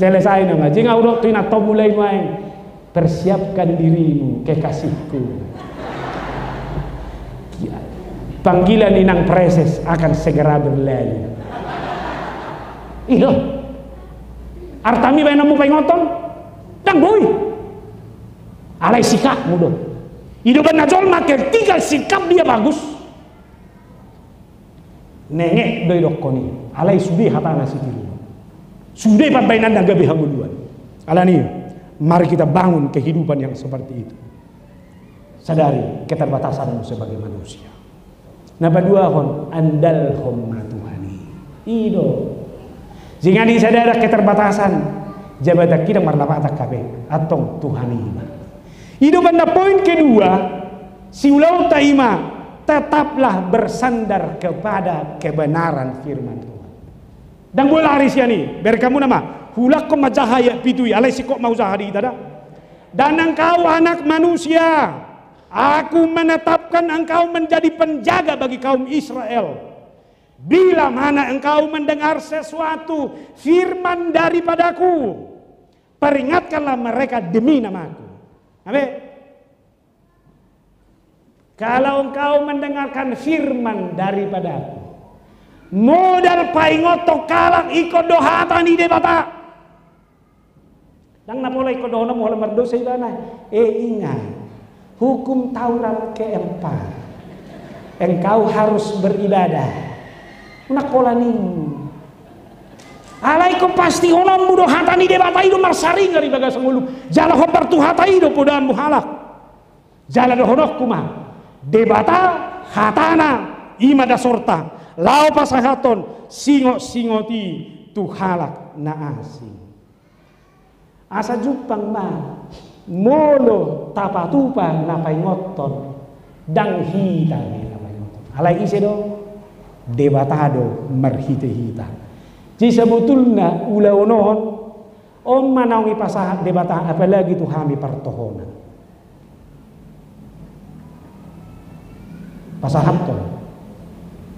Selesai nama. Jing au dok tu inantomu, mulai nuaeng. Persiapkan dirimu, kekasihku. Panggilan inang praeses akan segera berlalu. Iyo. Artami baenonmu paingothon? Ndang boi. Alai sikapmu do. I do umbahen na jolma ketika sikap dia bagus, nenget do idokkon i. Alai sude hatana sitiruon. Sude pambaenanna gabe hangoluan. Alani, mari kita bangun kehidupan yang seperti itu. Sadari keterbatasanmu sebagai manusia. Na paduahon, andalhon ma Tuhan i. I do. Jing disadari keterbatasan, jabatan kita marlapatan hape, antong Tuhan i ma. I do umbahen na poin kedua, siulaonta i ma, tetaplah bersandar kepada kebenaran firman Tuhan. Ndang boi lari sian i, berkamu nama, huulakhon ma jaha ayat pitu i, alai singkop ma hujaha di hita da. Dan engkau, anak manusia, Aku menetapkan engkau menjadi penjaga bagi kaum Israel. Bila mana engkau mendengar sesuatu firman daripada-Ku, peringatkanlah mereka demi nama-Ku. Amin. Kalau engkau mendengarkan firman daripada-Ku, modal paingothon halak ingkon do hata ni Debata. Ndang na pola ingkon dohononmu holan mardosa ibana. Eh, ingat, hukum Taurat keempat, engkau harus beribadah. Unang pola ninmu. Alai ingkon pastihononmu do hata ni Debata i do marsaringar di bagasan ngolum. Jala hombar tu hata i do podaanmu halak. Jala dohononku ma, Debata hatana i ma dasorta, laho pasahathon singot-singot i tu halak na asing. Asa jumpang ma, molo tapatupa na paingothon, ndang hita be na paingothon. Alai ise do? Debata do marhite hita. Jadi sebetulna ulaon on, on ma naung ipasahat Debata apalagi tu hami partohonan. Pasahathon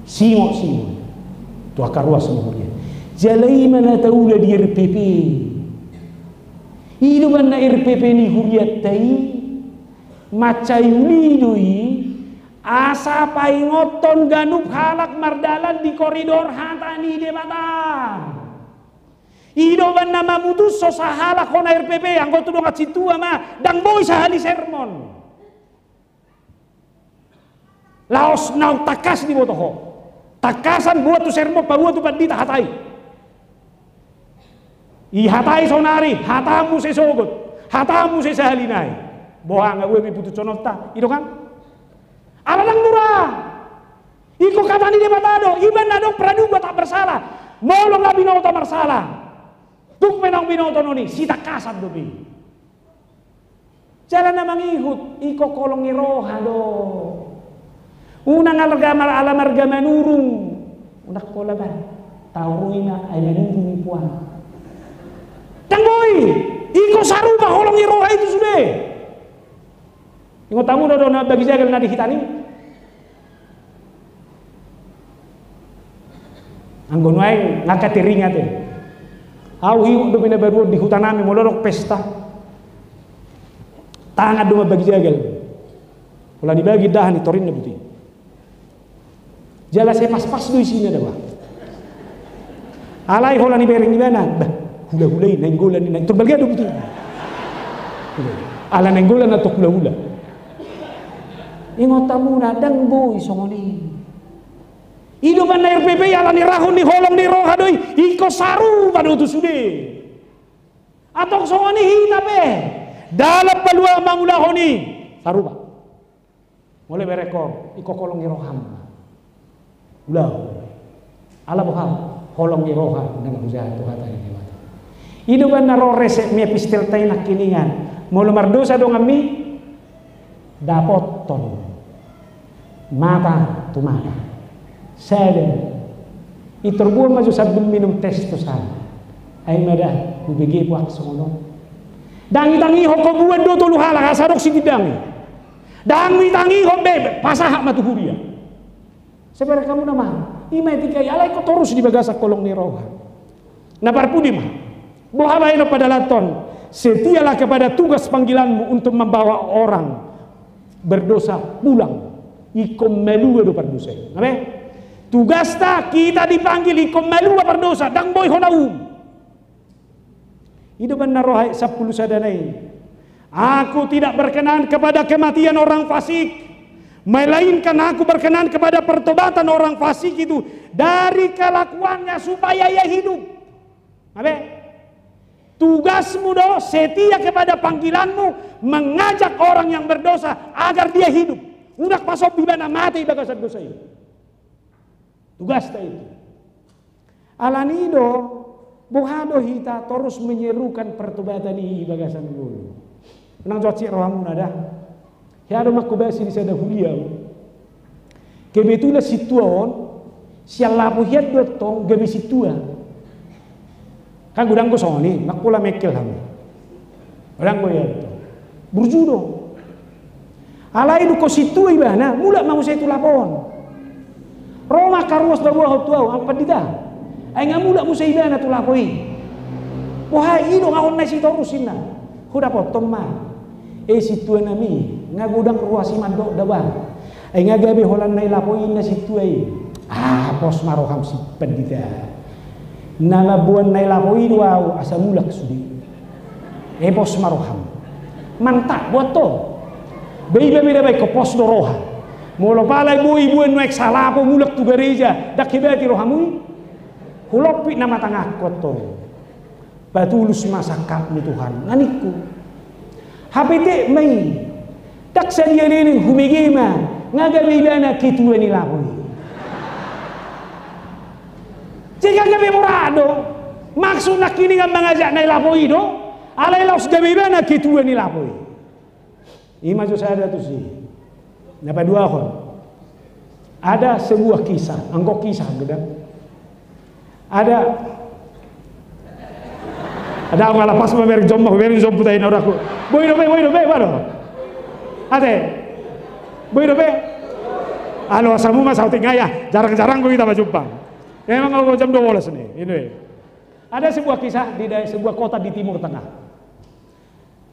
singot-singot tu angka ruas ni huria. Jala i ma na taula di R P P. I do umbahen na R P P ni hurianta i, mansai uli do i, asa paingothon ganup halak mardalan di koridor hata ni Debata. I do umbahen na mamutushon sahalak hona R P P, anggo tu dongan sintua ma, ndang boi sahali sermon. Laos naung tangkas diboto ho. Tangkasan boan tu sermon, paboa tu pandita hata i. I hata i saonari, hatamu muse sogot, hatamu muse sahali nai. Boha nga boi be putushononta, i do kan? Ala ndang mura. Ingkon hata ni Debata do, i ma na adong praduga tak bersalah. Molo nga binoto marsala, tung pe naung binoto on i, sitangkasan dope. Jala na mangihut, ingkon holong ni roha do. Unang ala marga, ala marga Manurung. Unang pola bah. Taurui ma, ai Manurung i puang. Ndang boi, ingkon sarupa holong ni roha i tu sude. Ingot hamu do na mambagi jagal na di hita i? Anggo nuaeng nga teringat i. Au hiut dope na baru on di huta nami molo adong pesta. Tangan do mambagi jagal. Pola dibagi dahan i torinna buti. Jala sai paspas do isina da bah. Alai holan ibereng ibana, bah, hula-hula i, nainggolan i, naing-, tor balga do buti. Ala nainggolan atau hula-hula. Ingot hamu na ndang boi songon i. I do umbahen na R P P i, ala ni rahut ni holong ni roha do i, ingkon sarupa do tu sude. Antong songon i hita pe. Dalan paluahon mangulahon i sarupa. Molo ibereng ho, ingkon holong ni roham. Ulaon. Ala boha, holong ni roha na mangulahon tu hata ni Debata. I do umbahen na ro resep ni epistelta i nangkiningan. Molo mardosa donganmi, dapothon mata tu mata. Sada. Pintor boan ma jo sambing minum tes tu sala. Ai ma da, hubege pe ahu songon on. Ndang itangihon ho boan do tolu halak, asa adong sitindangi. Ndang itangihon be, pasahat ma tu huria. Sai bereng hamu nama, i ma etika i, alai ingkon torus di bagasan holong ni roha. Na parpudi ma. Boha bahenon padalanhon, setialah kepada tugas panggilanmu untuk membawa orang berdosa pulang. Ingkon malua do pardosa i. Amen. Tugasta, kita dipanggil ingkon malua pardosa, ndang boi hona um. I do umbahen na ro ayat sampulu sada na i. Aku tidak berkenan kepada kematian orang fasik, melainkan aku berkenan kepada pertobatan orang fasik itu dari kelakuannya supaya ia hidup. Abe, tugasmu do setia kepada panggilanmu, mengajak orang yang berdosa agar dia hidup. Unang pasombu ibana mate di bagasan dosa i. Tugasta itu. Alani do, boha do hita torus menyerukan pertobatan i di bagasan ngolu. Unang jo hansit rohamuna da. Hea do mangkobasi di sada huria. Kebetulan sintua on, sian lapo hian do tong gabe sintua. Kan godang do songon i, nang pola mengkel hamu. Godang do ia tong. Burju do. Alai dung sintua ibana, mulak ma muse tu lapo on. Ro ma angka ruas baboahon tu ahu, angka pandita. Ai nga mulak muse ibana tu lapo i. Boha i do nga on na sitorus inna. Hudapothon ma. E sintua nami, nga godang ruas i mandok da bah. Ai nga gabe holan na i lapo i inna sintua i. Ah, pos ma roham si pandita. Na mamboan na i lapo i do ahu asa mulak sude. E pos ma roham. Mantap, boan tong. Be iba be da baen ho pos do roha. Molo pala boi boan nuaeng salapo mulak tu gareja, ndang hibati rohamu i. Hulompit nama tanganku antong. Patulus ma sangkapmu Tuhan, nga ningku. Hape tek ma i. Ndang sadia leleng hubege ma, nga gabe ibana ketua ni lapo i. Jadi nga gabe mora do. Maksud nangkiningan mangajak na i lapo i do. Alai laos gabe ibana ketua ni lapo i. I ma jo sada tusi. Na paduahon. Ada sebuah kisah, anggo kisah anggo da. Ada, ada anggo ala pas mamereng jomma, mamereng jompu tai na uraku. Boi dope, boi dope, boi dope. Ate. Boi dope. Alo, asamu ma saotik nga ya, jarang-jarang ko hita bajumpa. Memang olo jam dua belas ni, ini. Ada sebuah kisah di daer-, sebuah kota di Timur Tengah.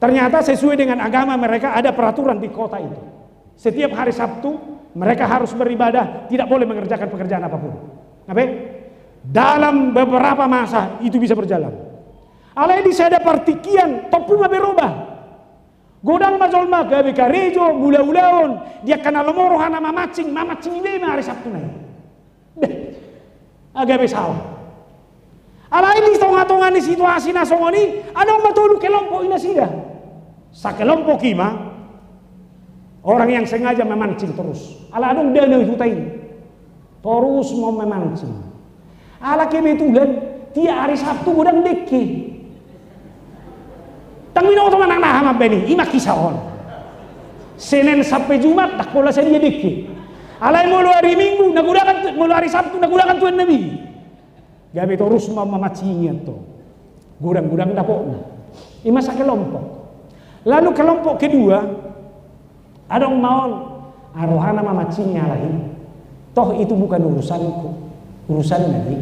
Ternyata sesuai dengan agama mereka ada peraturan di kota itu. Setiap hari Sabtu mereka harus beribadah, tidak boleh mengerjakan pekerjaan apapun. Apa? Dalam beberapa masa itu bisa berjalan. Alai di sada partingkian, tompu ma berubah. Godang ma jolma gabe karejo, mulaulaon, di angka na lomo rohana mamancing, mamancing i be ma hari Sabtu na i. Beh, gabe salah. Alai di tonga-tonga ni situasi na songon i, adong ma tolu kelompok i nasida. Sakelompok i ma orang yang sengaja memancing terus. Ala adong danau i huta i. Torus ma memancing. Ala kebetulan, tiap hari Sabtu godang dengke. Tang binoto ma nang na aha mambaen i, i ma kisah on. Senin sampe Jumat, ndang pola sadia dengke. Alai molo hari Minggu, na godangan tu-, molo hari Sabtu, na godangan tuan nami. Gabe torus ma mamancing i antong. Godang-godang dapotna. I ma sakelompok. Lalu kelompok kedua, adong ma on, ah, rohana mamancing i alai. Toh itu bukan urusanku. Urusanna do i.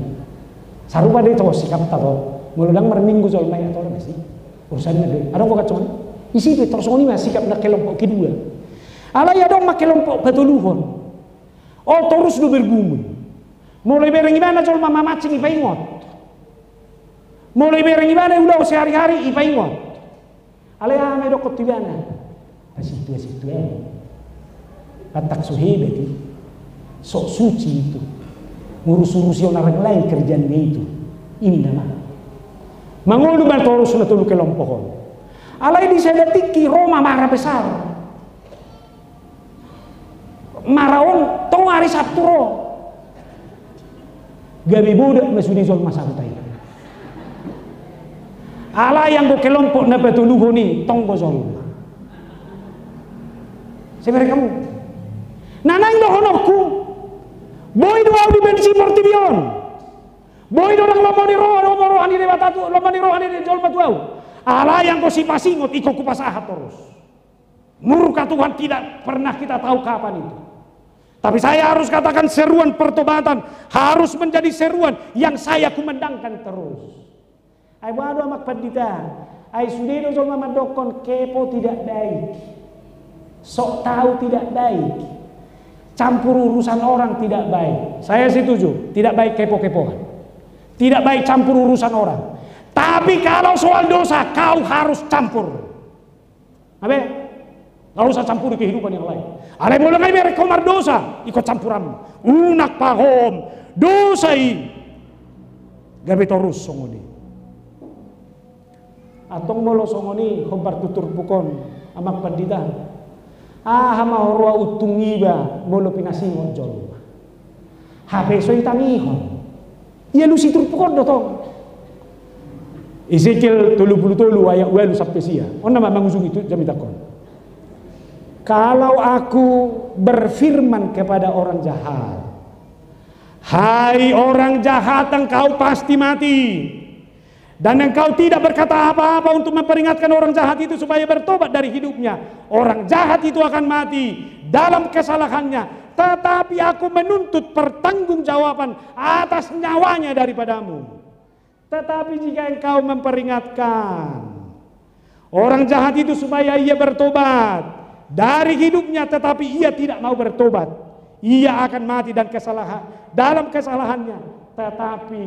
Sarupa do i toh sikapta toh. Molo ndang marminggu jolma i ator besi. Urusanna do i. Adong do kan songon i. Isi do i toh songon i ma sikap na kelompok kedua. Alai adong ma kelompok patoluhon. O, torus do bergumul. Molo ibereng ibana jolma mamancing, ipaingot. Molo ibereng ibana ulaon sehari-hari, ipaingot. Alai aha ma idokkon tu ibana? Pasintua-sintua i. Pantak so hebat i. Sok suci itu. Ngurus-urusi orang lain kerjaannya itu. Inna ma. Mangolu ma torus na tolu kelompok on. Alai di sada tingki ro ma mara besar. Mara on tong hari Sabtu ro. Gabe bodak ma sude jolma sahuta i. Alai anggo kelompok na patoluhon i tong do jolma. Sebereng hamu. Na naeng dohononku, boi do au dibensi portibi on. Boi do ndang lomo ni roha, lomo roha ni Debata tu, lomo ni roha ni jolma tu au. Alai anggo sipasingot, ingkon hupasahat torus. Murka Tuhan tidak pernah kita tahu kapan itu. Tapi saya harus katakan, seruan pertobatan harus menjadi seruan yang saya kumandangkan terus. Ai boha do, Amang Pandita? Ai sude do jolma mandokkon kepo tidak baik. Sok tahu tidak baik. Campur urusan orang tidak baik. Saya setuju, tidak baik kepo-kepoan. Tidak baik campur urusan orang. Tapi kalau soal dosa, kau harus campur. Apa? Nggak usah campuri kehidupan yang lain. Alai molo nga ibereng ho mardosa, ingkon campur hamu. Unang pahom dosa i. Gabe torus songon i. Antong molo songon i hombar tu turpuk on, Amang Pandita. Aha ma huroha untung iba molo pinasingot jolma? Hape so itangihon. Ialusi turpuk on do tong. Ezekiel tolu pulu tolu ayat ualu sampe sia. On nama mangujungi tu jamitangkon. Kalau aku berfirman kepada orang jahat, "Hai orang jahat, engkau pasti mati." Dan engkau tidak berkata apa-apa untuk memperingatkan orang jahat itu supaya bertobat dari hidupnya. Orang jahat itu akan mati dalam kesalahannya, tetapi aku menuntut pertanggungjawaban atas nyawanya daripadamu. Tetapi jika engkau memperingatkan orang jahat itu supaya ia bertobat dari hidupnya, tetapi ia tidak mau bertobat, ia akan mati dan kesalahan, dalam kesalahannya. Tetapi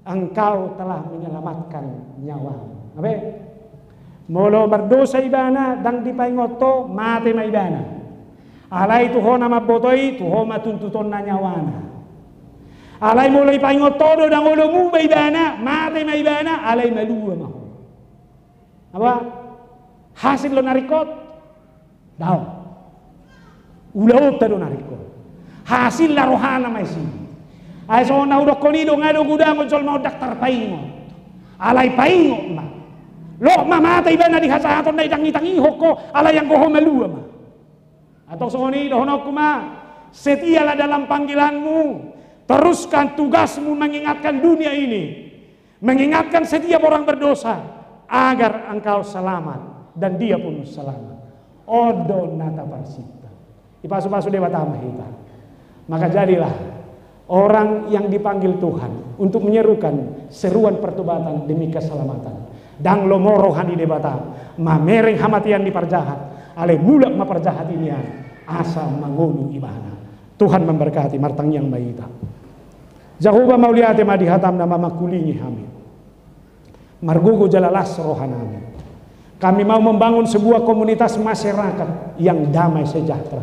engkau telah menyelamatkan nyawamu. Apa? Molo mardosa ibana, ndang dipaingot ho, mate ma ibana. Alai tu ho na mamboto i, tu ho ma tuntutonna nyawana. Alai molo ipaingot ho do, ndang olo muba ibana, mate ma ibana, alai malua ma ho. Apa? Hasil do na ringkot? Daong. Ulaonta do na ringkot. Hasilna rohana ma i si. Ai songon na hudokkon i do, nga do godang jolma on ndang tarpaingot. Alai paingot ma. Loas ma mate ibana di hajahaton na itangitangi ho, alai anggo ho malua ma. Antong songon i dohononku ma, setialah dalam panggilanmu, teruskan tugasmu mengingatkan dunia ini. Mengingatkan setiap orang berdosa agar engkau selamat dan dia pun selamat. On do na taparsinta. Dipasupasu Debata ma hita. Maka jadilah orang yang dipanggil Tuhan untuk menyerukan seruan pertobatan demi keselamatan. Ndang lomo roha ni Debata mamereng hamatean ni parjahat, alai mulak ma parjahat i nian asa mangolu ibana. Tuhan memberkati. Martangiang ma hita. Jahowa, mauliate ma di hatam na mamangkulingi hami. Margogo jala las rohanami. Kami mau membangun sebuah komunitas masyarakat yang damai sejahtera,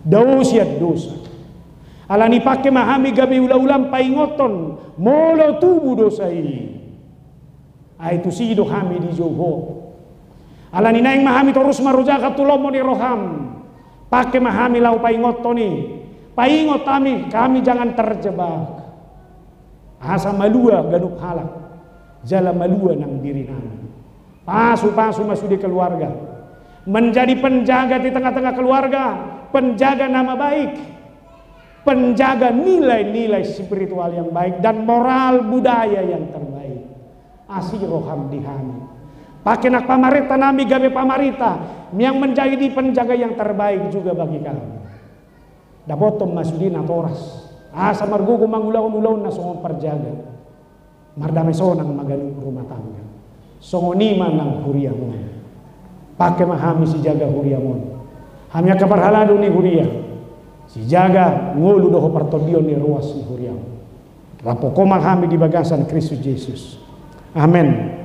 dao sian dosa. Alani i pangke ma hami gabe ulaulaM paingothon molo tubu dosa i, ai tusi do hami dijou Ho. Alani i naeng ma hami torus marujak tu lomo ni rohaM. Pangke ma hami laho paingothon i. Paingot hami, kami jangan terjebak, asa malua ganup halak jala malua nang dirinami. Pasupasu ma sude keluarga menjadi penjaga di tengah-tengah keluarga, penjaga nama baik, penjaga nilai-nilai spiritual yang baik dan moral budaya yang terbaik. Asi rohaM di hami. Pangke nang pamarentanami gabe pamarenta yang menjadi penjaga yang terbaik juga bagi kami. Dapothon ma sude natoras asa margogo mangulahon ulaon na songon parjaga. Mardame sonang ma ganup rumah tangga. Songon i ma nang huriaM on. Pangke ma hami sijaga huriaM on. Hami angka parhalado ni huria, sijaga ngolu dohot partondion ni ruas ni huriaM on. Lampok Ho ma hami di bagasan Kristus Jesus. Amen.